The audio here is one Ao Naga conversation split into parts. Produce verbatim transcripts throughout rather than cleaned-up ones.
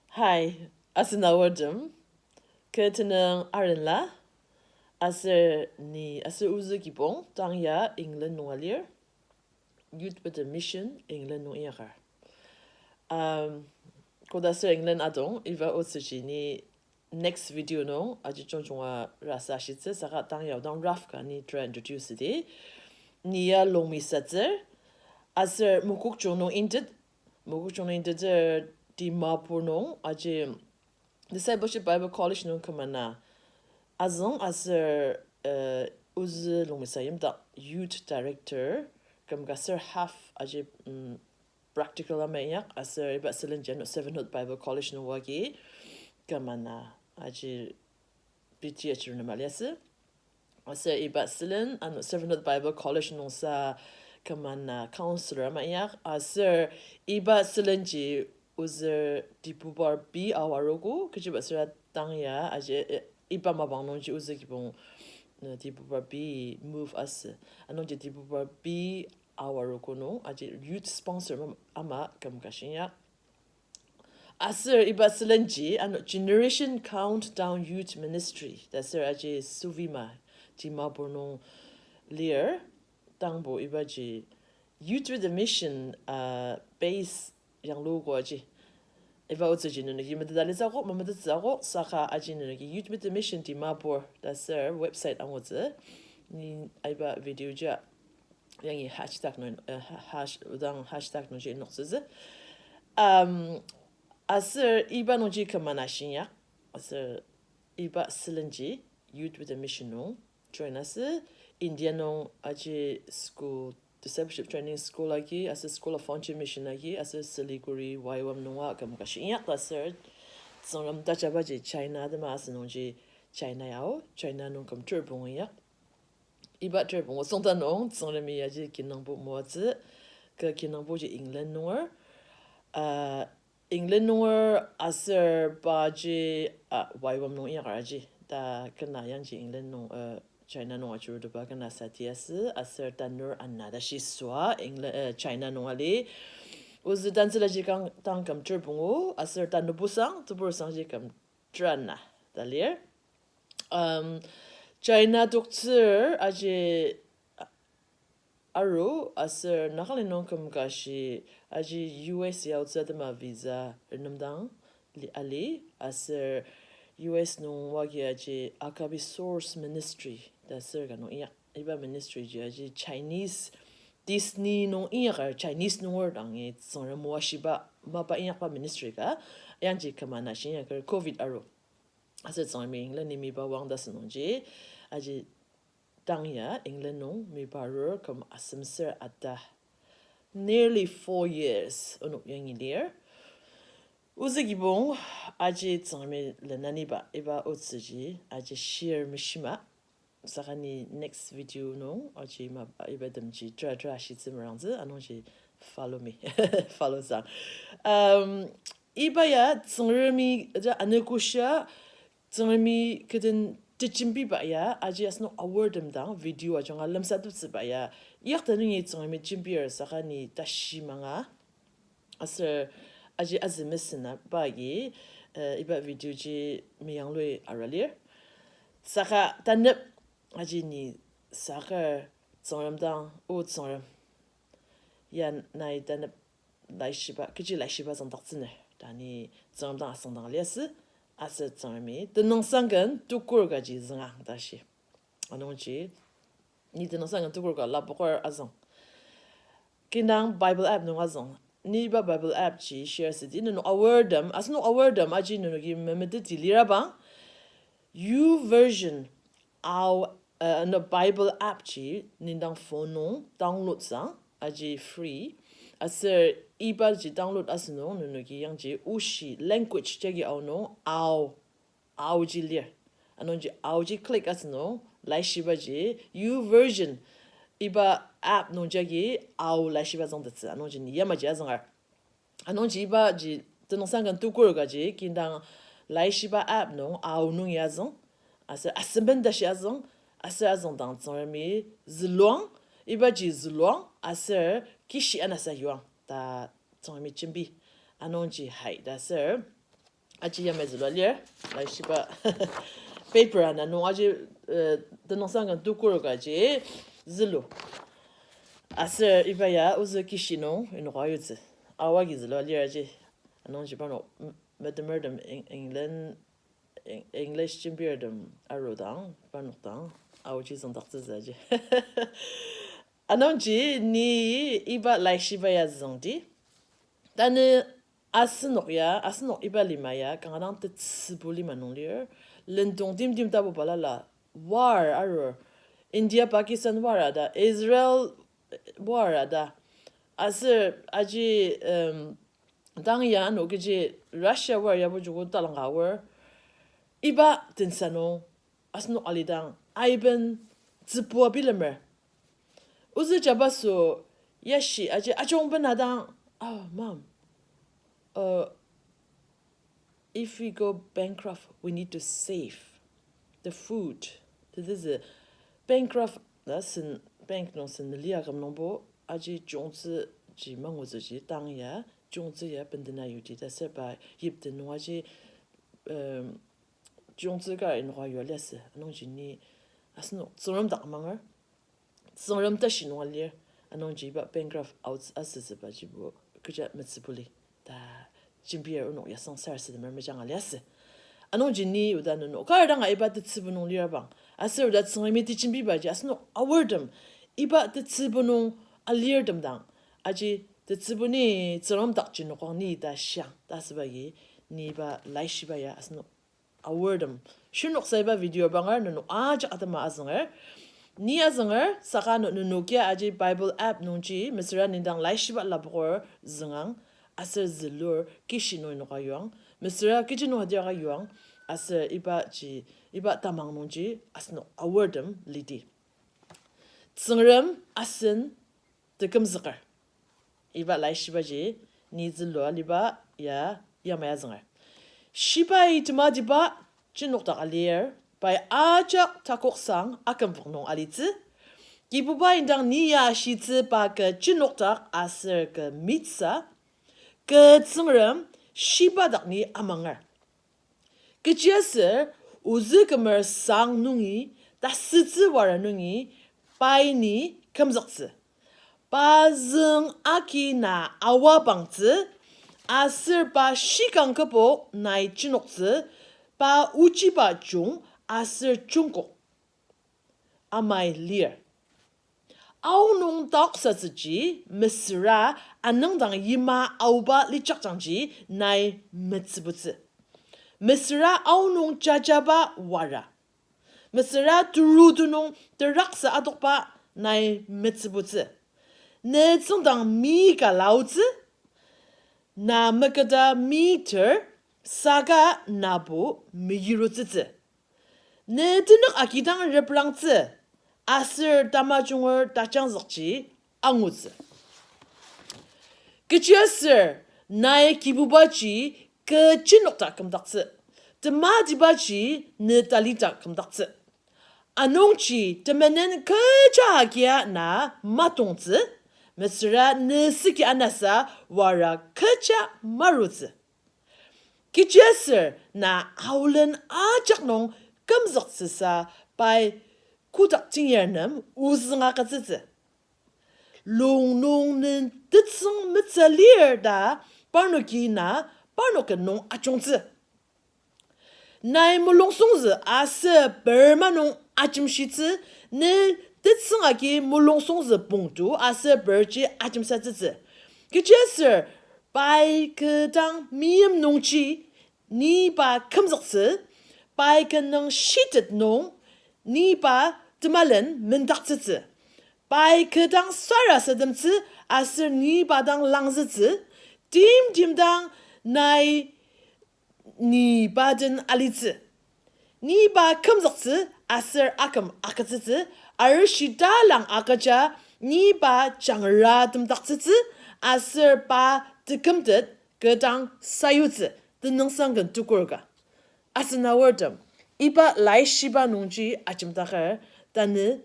Hi, asen aortem. Kü tenüng arenla, aser ni aser ozü kibong tang ya England nunga lir, Youth with a Mission England nung inyakar. Um, koda aser England adong, iba otsüji ni next video nung aji jungjunga rasa ashitsü, saka tang ya odang rough ka ni try introduce di. Ni ya Longmisatsür, aser Mokokchung nung intet, Mokokchung nung intettsür Dimapur nung aji Discipleship Bible College nung kümana azüng aser, uh, ozü Longmisa yimdak Youth Director, küm ka ser half aji, mm, practical ama inyak, aser iba sülenji ano Servanthood Bible College nung oagi kümana aji B T achiru nem aliasü. Aser iba sülen ano Servanthood Bible College nungsa kümana counselor ama inyak, aser iba sülenji ozü Dipubar B aoarogo, kechiba süra tang ya aji, eh, iba mapang nungji ozü kibong, eh, Dipubar B move asü. Anungji Dipubar B aoarogo nung aji youth sponsor ama, ama küm ka shinyak. Aser iba sülenji ano Generation Countdown Youth Ministry ta ser aji Suvima Dimapur nung lir, tangbo ibaji Youth with a Mission, uh, base yanglugo aji. Iba otsüji nenoki metetdalitsü akok, memetettsü akok, saka aji nenoki Youth with a Mission Dimapur ta ser website angutsü. Ni iba video ji yangi hashtag nung, uh, ha-, hash-, odang hashtag nungji inoktsütsü. Um, aser iba nungji kümana shinyak, aser iba sülenji Youth with a Mission nung join asü, India nung aji school, Discipleship Training School agi, aser School of Foundation Mission agi, aser Siliguri, Y W A M nunga küm ka shinyak ta ser, Tsüngrem tajabaji China tema asü nungji China yao, China nung küm ter pungu inyak. Iba ter pungu süngda nung, Tsüngremi aji kinungpo moatsü, kü kinungpoji England nunger, uh, England nunger aser paji, uh, Y W A M nung inyakar aji. Ta kena yangji England nung, uh, China nung achirutepa kena sati asü, aser tanur ana ta shi sua, England, uh, China nung ali. Ozü tantsülaji kang tang küm ter pungu, aser tanupusang, tebur sangji küm ter ana ta lir. Um, China toktsür aji aru aser Nagaland nung küm ka shi aji U S yaotsü atema visa renemdang li-, ali aser U S nung wagi aji Agape Source Ministry ta ser ka nung inyak. Iba ministry ji aji Chinese Disney nung inyakar Chinese nunger dangi Tsüngrem moashiba mapa inyakba ministry ka yangji kümana shinyaker covid aru. Aser Tsüngremi England ni miba wang ta sünungji, aji tang ya England nung miba arur küm asemser ata nearly four years onok yangi lir. Ozü kibong aji Tsüngremi lenaniba iba otsüji aji shir meshima. Saka ni next video nung aji ma-, iba temji tera tera ashitsü merangtsü, anungji follow me, follow sang. Um, iba ya Tsüngremi ja anogoshia, Tsüngremi kü den tejembiba ya aji asenok aortem dang video ajanga lemsateptsüba ya, yakta nungi Tsüngremi jembir saka ni tashi manga. Aser aji azü mesena ba agi, eh, iba video ji meyanglui arua lir. Saka tanep aji ni saka Tsüngrem dang, O Tsüngrem, ya nai tanep laishiba, kechi laishiba züngdaktsüner ta ni Tsüngrem dang asüngdang liasü, aser Tsüngremi tenüngsangken tukur kaji züngang ta shi. Anungji, ni tenüngsangken tukur ka lapoker azüng. Kinang Bible app nung azüng. Ni iba Bible app ji share südi nenok aortem, asenok aortem aji nenoki memeteti lirabang, YouVersion ao, uh, na Bible app ji nendang phone nung download sang, aji free. Aser iba ji download asünung nenoki yangji oshi language jagi aonung ao, aoji lir. Anungji aoji click asünung, laishibaji, YouVersion, iba app nung jagi ao laishiba züngtettsü, anungji ni yamaji azüngar. Anungji ibaji tenüngsangken tukur kaji, kidang laishiba app nung ao nung ya azüng, aser asemben tashi azüng, aser azüngdang Tsüngremi züluang, ibaji züluang, aser kishi anasa yuang ta Tsüngremi jembi. Anungji hai ta aser Aji yamai zülua lir, laishiba paper ana nung aji, eh, tenüngsang ken tukur ka ji zülu. Aser iba ya ozü kishi nung inoka yutsü. Aoa agi zülua lir aji. Anungji parnok m-, metemertem Eng-, England, Eng-, English jembirtem arudang, parnok dang, aoji züngdaktsütsü aji. Anungji ni iba laishiba ya züngdi. Tanü asenok ya, asenok iba lima ya, kanga dang tetsübu lima nung lir. Lendong timtem tapu balala, war arur. India Pakistan war ada, Israel war ada. Aser aji, em, tang ya ano kechi Russia war yabo joko talangka war. Iba tensa nung asenok alidang aiben tsübua bilemer. Ozü jabaso yashi aji ajungben adang, oh, mom, uh, if we go bankrupt, we need to save the food. Tetezü bankrupt na sen, bank nung sen neli aküm nungbo aji jungtsü ji mangutsü ji tang ya, jungtsü ya bendena yuti ta serba yipten nung aji, um, jungtsü kar inoka yua liasü, anungji ni asenok Tsüngrem dak amanger. Tsüngrem tashi nung alir, anungji iba bankrupt out asütsüba jibo kecha metsübuli. Ta jembir onok yasang sarasademer mejanga liasü. Anungji ni oda nenok kar danga iba tetsübu nung lir bang, aser oda Tsüngremi tejembibaji asenok aortem iba tetsübu nung alirtem dang, aji tetsübu ni Tsüngrem dakji nokang ni ta shiang ta asüba agi, ni iba laishiba ya asenok aortem. Shinoksaiba video banger nenok ajak atema azünger. Ni azünger, saka ano nenok ya aji Bible app nungji mesüra nendang laishiba lapoker züngang, aser zülur kishi nung inoka yuang, mesüra kechi nung adiaka yuang, aser ibaji, iba tamang nungji asenok aortem lidi. Tsüngrem asen tekümzüker. Iba laishibaji ni zülua liba ya yamai azünger. Shibai tematiba chinokdak alir, pai ajak takoksang akümzük nung alitsü. Kibuba indang ni ya ashitsü pa kü chinokdak aser kü mitsa, kü Tsüngrem shiba dak ni amanger. Kechiaser ozü kümer sang nungi, tasütsü wara nungi, pai ni kümzüktsü. Pa züng agi na aoa pangtsü, aser pa shikang kübok nai chinoktsü, pa ochiba jung aser jungkok amai lir. Aonung taoksatsüji mesüra anüngdang yima aoba lijakjangji nai metsübutsü. Mesüra aonung jajaba wara, mesüra turutu nung teraksa adokba nai metsübutsü. Ne tsüngdang mi ka laotsü, na meketa mi ter, saka nabo meyirutsütsü. Ne tenük agidang reprangtsü, aser tamajunger tajangzükji angutsü. Kechiaser nai Kibubaji kü chinokdak kümdaktsü, tematibaji ne talida kümdaktsü. Anungji temenen kecha agia na matongtsü, mesüra ne süki anasa wara kecha marutsü. Kechiaser na aolen ajak nung kümzüktsüsa pai kotak tenyar nem ozüng agütsütsü. Lung nung ne tetsüng metsü lir ta parnoki na parnok ken nung ajungtsü. Nai mulungsongzü aser perma nung ajemshitsü, ne tetsüng agi mulungsongzü pongtu aser perji ajemsatsütsü. Kechiaser pai kü dang meim nungji ni pa kümzüktsü, pai kü nung shitet nung ni pa temalen mendaktsütsü. Pai kü dang sarasademtsü aser ni pa dang langzütsü, timtem dang nai ni pa den alitsü. Ni pa kümzüktsü aser aküm agütsütsü, arishi talang agüja ni pa jangra temdaktsütsü, aser pa tekümtet kü dang sayutsü, Tenüngsang ken tukur ka. Asen aortem, iba laishiba nungji ajemdaker, tanü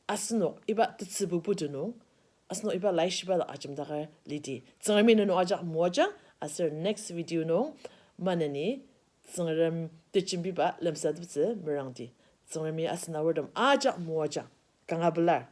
asenok iba tetsübu putu nung, asenok iba laishiba dak ajemdaker lidi. Tsüngremi nenok ajak moajang, aser next video nung, maneni Tsüngrem tejembiba lemsateptsü merangdi. Tsüngremi asen aortem ajak moajang kanga pelar.